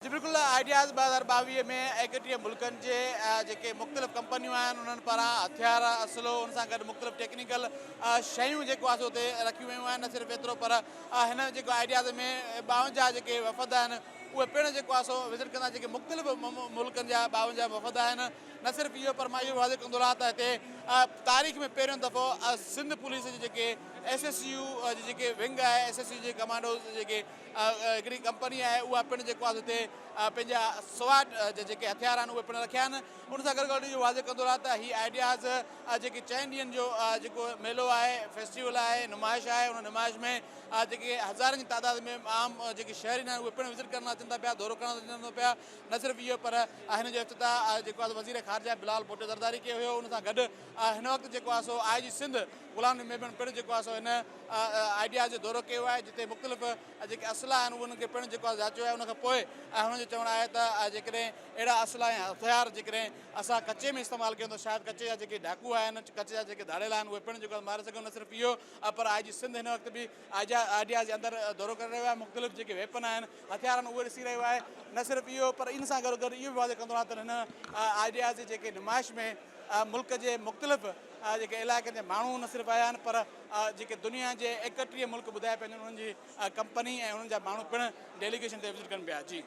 جي بلڪل آئيڊياز 2022 ۾ 31 ملڪن جي جيڪي مختلف ڪمپنيون آهن انهن پاران هٿيار اسلحو ان سان گڏ مختلف ٽيڪنيڪل شيون جيڪو آهي سو اتي رکيون ويون آهن نه صرف ايترو پر هن جيڪو آئيڊياز ۾ 52 جيڪي وفد آهن اهي پڻ جيڪو آهي سو وزٽ ڪندا جيڪي مختلف ملڪن جا 52 وفد آهن نه صرف اهو پر مان اهو واضح ڪندو رهان ته هتي تاريخ ۾ پهريون دفعو سنڌ پوليس جي جيڪي ايس ايس يو جي جيڪي ونگ آهي ايس ايس يو جي ڪمانڊوز جيڪي هڪڙي ڪمپني آهي اها پڻ جيڪو آهي هتي پنهنجا سواٽ جا جيڪي هٿيار آهن اهي پڻ رکيا آهن ان سان گڏ گڏ اهو واضح ڪندو رهان ته هي آئيڊياز جيڪي چئن ڏينهن جو جيڪو ميلو آهي فيسٽيول آهي نمائش آهي ان نمائش ۾ جيڪي هزارن جي تعداد ۾ عام جيڪي شهرين آهن اهي پڻ وزٽ ڪرڻ اچن ٿا پيا دورو ڪرڻ اچن ٿا پيا نه صرف اهو پر هن جو افتتاح جيڪو آهي وزير خارجه بلال ڀٽو زرداري ڪيو هيو ان سان گڏ هن وقت جيڪو آهي سو آء جي سنڌ غلام نبي ميمڻ پڻ جيڪو آهي سو هن آئيڊياز جو دورو ڪيو آهي جتي مختلف جيڪي اسلحا آهن انهن کي پڻ جيڪو آهي جاچيو آهي ان کان پوء هن جو چوڻ آهي ته جيڪڏهن اهڙا اسلحا ۽ هٿيار جيڪڏهن اسان ڪچي ۾ استعمال ڪيون ته شايد ڪچي جا جيڪي ڊاڪو آهن ڪچي جا جيڪي ڌاڙيل آهن اهي پڻ جيڪو آهي ماري سگهون نه صرف اهو پر آء جي سنڌ هن وقت به آئيڊياز جي اندر دورو ڪري رهيو آهي مختلف جيڪي ويپن آهن هٿيار آهن اهي ڏسي رهيو آهي نه صرف اهو پر ان سان گڏو گڏ اهو به واضح ڪندو رهان ته هن آئيڊياز جي جيڪي نمائش ۾ ملڪ جي مختلف جيڪي علائقن جا ماڻهو نه صرف آيا آهن پر جيڪي دنيا جي 31 ملڪ ٻڌايا پيا وڃن انهن جي ڪمپني ۽ انهن جا ماڻهو پڻ ڊيليگيشن تي وزٽ ڪن پيا جي.